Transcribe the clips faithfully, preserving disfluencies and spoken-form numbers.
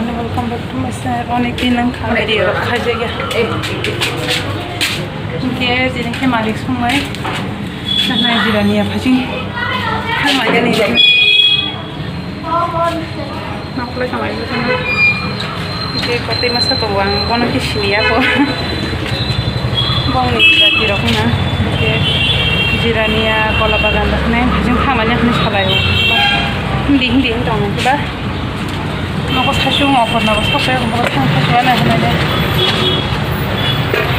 Welcome back to my channel. Onek din wngkha video rok khaijak ya. Hinkhe tini khe malik songnai. Saknai jirani ya phajing. Thangmani. Makulai kamai. Hinkhe kotoi masa tongo, ang bono khe siniya kho. Bongni jati rok wngna. Hinkhe jirani ya kola bagan rok hinai phajing thangmani hinui salai o. Hindi hindi wng tong ba. Nogo saichung offer nogo sok khe nogo thang khe suana hinai de.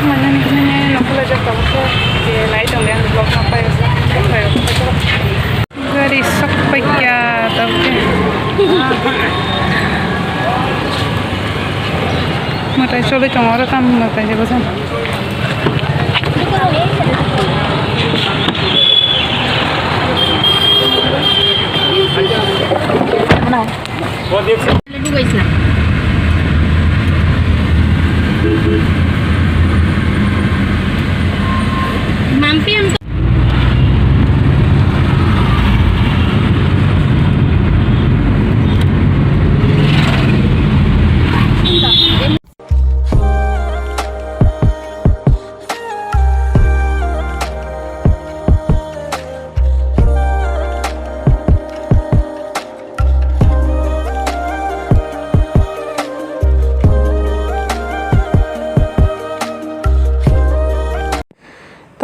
Mane hinai nogo le jak tabuk khe je nai tong le ang vlog no pai o sok pai o. Gari sok pai kya tabuk khe. Mwtai choli tongo oro tam mwtai se bwsa.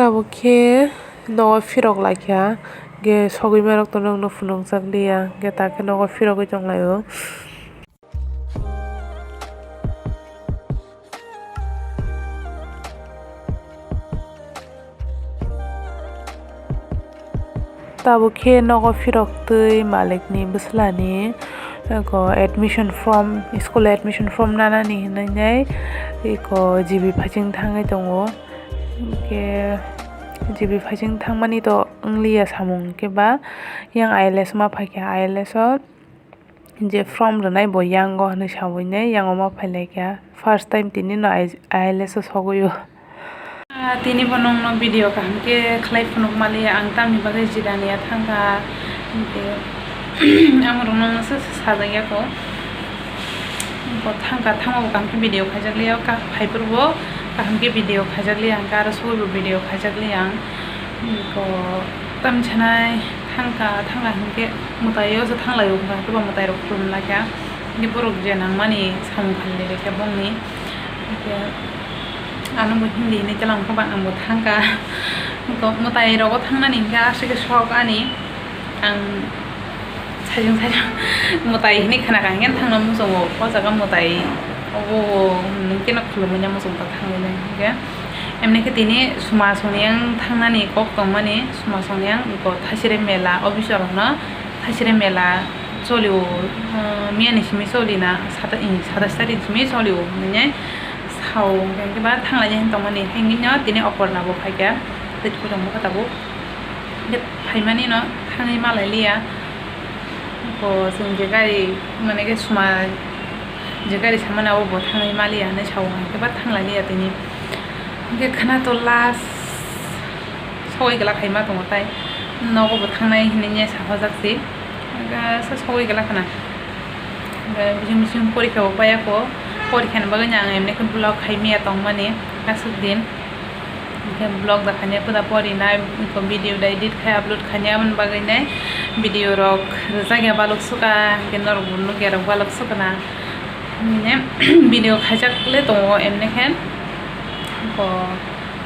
Tabuk khe nogo phirok laikha, ge sogwi marok tono phunukjak liya, ge takhe nogo phirogwi tonglaio. Tabuk khe nogo phirok twi malikni bwslani eko admission form, school admission form nanani hinwi eko G B phasing thangwi tongo. Hinkhe G B phasing thangmani to wngliya samung hinkhe ba yang I L S ma phaikha, I L S o je form rwnai bo yango hinui saui nai yango ma phailaikha. First time tini no I L S o sogwi o. Ah, tini bo nongno video kaham khe khlai phunuk maliya, ang tamni bagwi jirani ya thangkha. Hinkhe ang rokno se sajak ya kho. Bo thangkha, thangma bo kaham khe video khaijak liya, phai phuru bo kaham khe video khaijak liya, ang aro sogwi bo video khaijak liya ang. Bo tam sanai thangkha, thangkha hinkhe mwtai o se thanglai o, hwnkha khe bo mwtai rok khulum laikha. Hinkhe borok je nangmani samung khainai laikha bongni. Hinkhe ano bo hindi hinui tei lang khe ba ang bo thangkha. Mwtai rogo thangnani hinkhe aswk khe sok ani. Ang sajwk sajwk mwtai hinui khna kha hinkhe thangna muchungo. O jaga mwtai obo nwng khe no khulumui ya muchung ta thangwi nai hinkhe. Emni khe tini Sumasong ni ang thangnani kok tongmani, Sumasong ni ang iko Thasire mela, o bisingo rokno Thasire mela cholio, uh, miyani simi choli na, sata-, satais tarik simi cholio hinwi sao, hinkhe ba thanglaina hinwi tongmani, hinkhe no tini Oporna bo phaikha, tei tongkha tabuk. Hinkhe phaimani no thangwi malai liya. Bo chwng je gari, mane khe suma je gari samani abo bo thangwi maliya hinwi sao, hinkhe ba thanglai liya tini. Hinkhe khwna to last sogwi glak hai ma tongo tai. Nogo bo thangnai hinwi sahojakse. Hinkhe sa sogwi glak khwna. Hinkhe bising bising porikha bo paiya kho. Porikha ni bagwi no ang emni khe vlog khai miya tongmani aswk din. Hinkhe vlog da khainai, poda porinai, hinkhe video da edit khai upload khainai, aboni bagwi nai video rok rwjak ya balok suka, hinkhe norok bo nukya rok balok sukana. Hinkhe video khaijak le tongo emni khe. Bo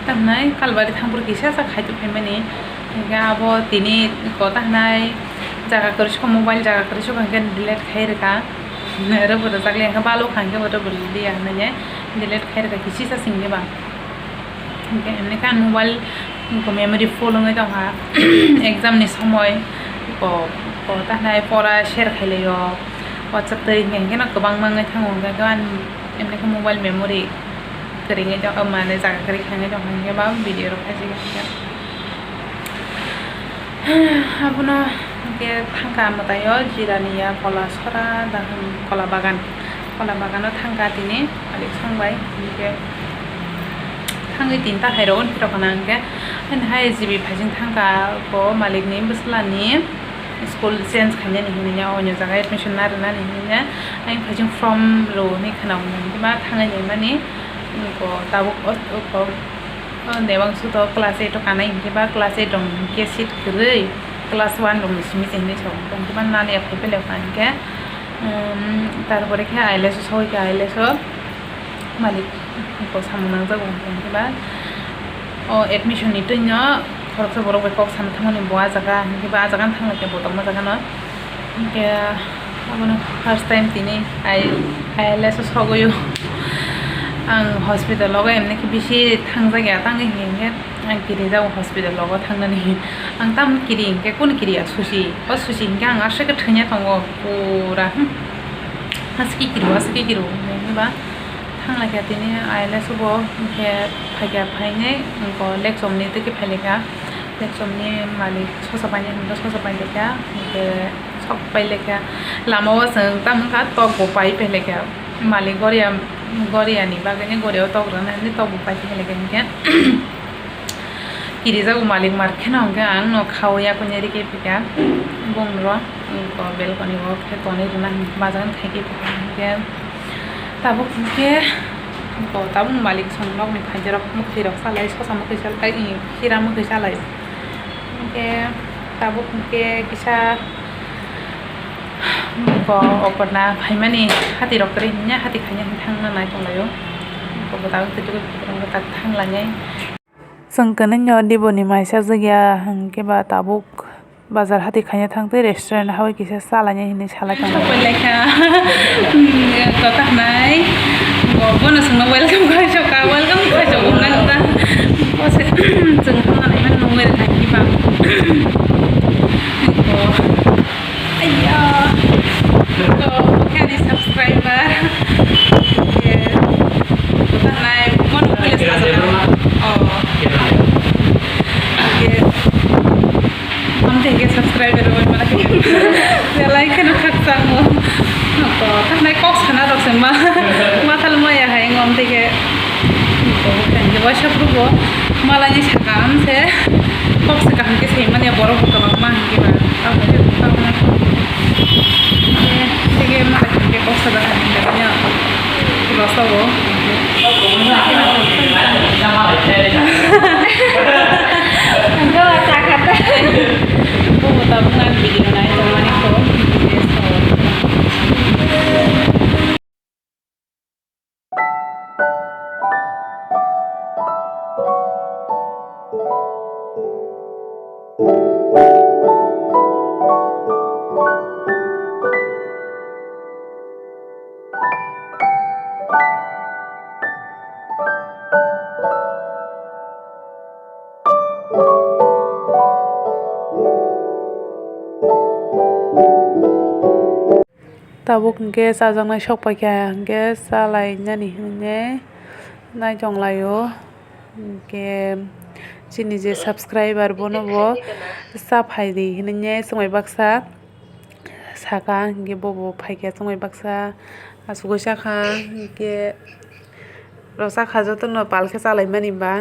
tamnai Kalbari thangphuru kisa sa khai tongphaimani. Hinkhe abo tini ko tahnai jaga kwrwi sukha, mobile jaga kwrwi sukha hinkhe delete khai rwkha. Rwbo rwjak le hinkhe balok kha hinkhe bo rwbo liya hinwi delete khai rwkha kisa sa singni ba. Hinkhe emni khe ang mobile memory full wngwi tongkha. Exam ni somoi ko, ko tahnai pora share khailai o. WhatsApp twi hinkhe hinkhe no kwbangma wngwi thango, hinkhe ang emni khe mobile memory kwrwi wngwi tongkha, mane jaga kwrwi kha wngwi tongkha, hinkhe ba video rok khaijak kha. Abono hinkhe thangkha mwtai o jirani ya kola sora dahum kola bagan, kola bagano thangkha tini malik songbai hinkhe thangwi tinta hai rok phirok khna hinkhe haino hai G B phasing thangkha ko malikni bwslani School change khainani hinwi ya, oino jaga admission narwknani hinwi ya, ayang phaising form rwni khwna hwnwi ma thangnai naimani. Ko tabuk o, o, o, o debang suto class eight o kanai hinkhe ba class eight rok hinkhe seat kwrwi, class one rok ni simi se hinwi sao. Hinkhe ba nani ya phai phai le hinkhe, um, tarpore khe I L S o soi khe I L S o malik ko samung nangjago hinkhe ba o admission ni twino khoroksa borok bai kok sana thangmani bo ah jaga hinkhe ba ah jaga thangla khe bo tongma jaga no. Hinkhe abono first time tini I, I L S o sogwi o. Ang hospital o emni khe bisi thangjak ya, tangwi hinkhe ang kiri jago hospital o thangnani. Ang tamni kiri hinkhe kunu kiri ya susi, o susi hinkhe ang aswk khe thwina tongo pura, hmm. Aswk khe kiri o, aswk khe kiri o hinkhe ba thangla khe tini I L S o bo hinkhe phaikha phainai hinkhe lekchomni twi khe phailai kha. Lekchomni malik sosa painai hwnba sosa pailai kha, hinkhe sok pailai kha. Lama o chwng tamo wngkha tok bo pai pailai kha. Malik goria, goria ni bagwi ni goria o tok rwna hinwi tok bo pai pailai kha hinkhe. Kirijago malik mar kheno hinkhe ang no kha o yakuni rikhe phikha. Bung ro, ko balcony o khe tonwi rwna hinwi majagani khaikhe phikha hinkhe. Tabuk hinkhe, ko tabuk malik song nokni phaijak rok mwkhwirok salai sosa mwkhwi salai, hira mwkhwi salai. Hinkhe tabuk hinkhe kisa ko okorna phaimani hati rok kwrwi hinya hati khaina hinwi thangna nai tonglaio. Ko bo tabuk twi twi tak thanglainai. Chwng kwnwi no Diboni mai chajak ya hinkhe ba tabuk bazar hati khaina thang tei restaurant hawi kisa chalainai hinwi salai tongo. Sopai laikha. Kota hnai. Bo, bono chwngno welcome khai soka, welcome khai sok hwnna nukha. Bo se chwng hamya naimani nungwi rwkha hinkhe ba. Bo. Ayya. Bo khe ani subscriber. Kota hnai. Bono kule sajak. Oh. Oke. Amtwi hinkhe subscriber rok bai mano khe belai kheno khakchangmo. Ko thanai kok sana rok se ma mathal maya hai ngom tike. Ko hinkhe waisa phuru bo malai ni sakam se kok se kaham khe sai manya borok bo kwbangma hinkhe ba. Abo khe tike malai hinkhe kok sajak hinkhe ya. Rosao. Ang khe sakha tei. Bo bo tabuk nang video nai tongmani kho. Tabuk hinkhe chajaknai sok paikha hinkhe chalainani hinwi nai tonglaio. Hinkhe chini je subscriber bono bo cha phaidi hinwi chwngbai baksa saka, hinkhe bobo phaikha chwngbai baksa asugwi chakha, hinkhe rw chakha jotono pal khe chalaimani ba.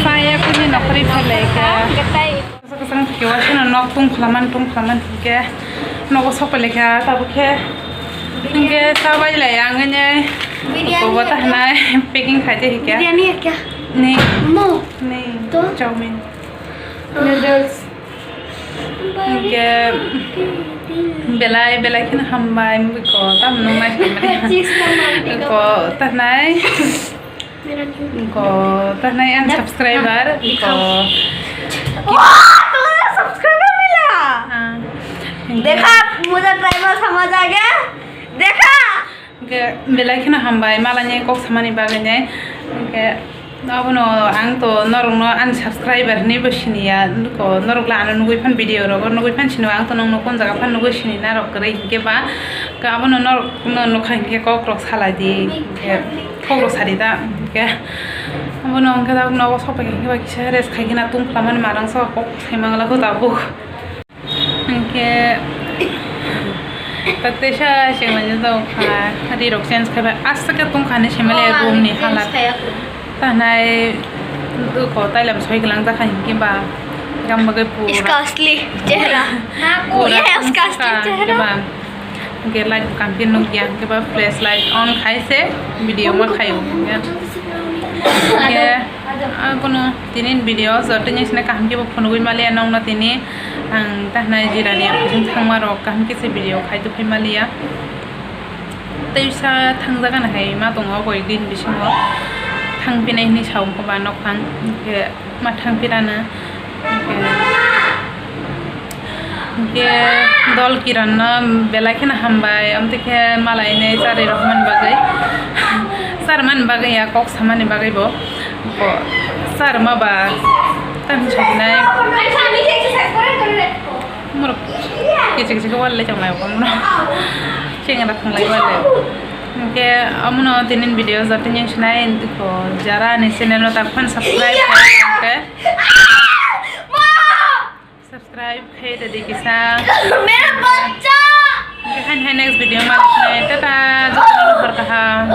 Saya punya nokri phalai ka. Kwchang kwchang thwkhe waisano nok tung phlaman tung phlaman hinkhe nogo sok pailai kha tabuk khe hinkhe cha bai lai ang ene Biryani bobo ta ekka. Hnai packing khai de hinkhe. Biryani ekka. Ni. Momo. Ni. To? Chowmin. Noodles. Hinkhe belai belai kheno hambai mui ko tam nung nai. Cheese tong mani ko. Ko ta hnai. Ko tanai ang subscriber ko. Wow, तुम्हारा subscriber मिला। Ah. देखा, मुझे ट्राइबल समझ आ गया। देखा। Hwnkhe belai kheno hambai malani kok samani bagwi nai. Hwnkhe abono ang to norokno ani subscriber hinwi bo siniya, ko norok le ano nugwi phan video rogo nugwi phan sino, ang to nokno kon jaga phan nugwi sini narok kwrwi hinkhe ba, hwnkhe abono norokno nukha hinkhe kok rok salai di, hwnkhe kok rok sadi da, hwnkhe abono hwnkhe tabuk nogo sok pai khe ba kisa rest khai khe na tungphla mani marang so kok sai mangla kho tabuk. Hwnkhe ta teisa chengmani tong kha, ri rok change khai bai aswk khe tong kha hinwi sai mali room ni halat. Tanai ko tailam soi gwnang jakha hinkhe ba gam bagwi pura. इसका असली चेहरा। Pura ये है उसका असली चेहरा। Hwnkhe ba hwnkhe light bo kaham khe nukya, hwnkhe ba flash light on khai se video ma khaio. Hwnkhe abono tini video joto ni sini kaham khe bo phunugwi maliya nokno tini. Ang ta hwnai jirani aphaising thangma rok kaham khe se video khai tongphai maliya. Teisa thangjagan hai ma tongo koi din bisingo thangphinai hinwi sa wngkha ba nokphang, hwnkhe ma thangphirano, hwnkhe, hwnkhe dol kiranno belai kheno hambai, amtwi khe malainai charwi rokmani bagwi, charwmani bagwi ya kok samani bagwi bo. Bo charwma ba tamo saknai. Morok kichik kichik wal le chonglai omo no. Chengra thanglai wal le. Hwnkhe omo no tinin video jatini sinai ko jara ni channel no tak phan subscribe khai hwnkhe. Subscribe khai de kisa. मेरा बच्चा। Hwnkhe hai hai next video ma sinai. Tata jotono hor kaham.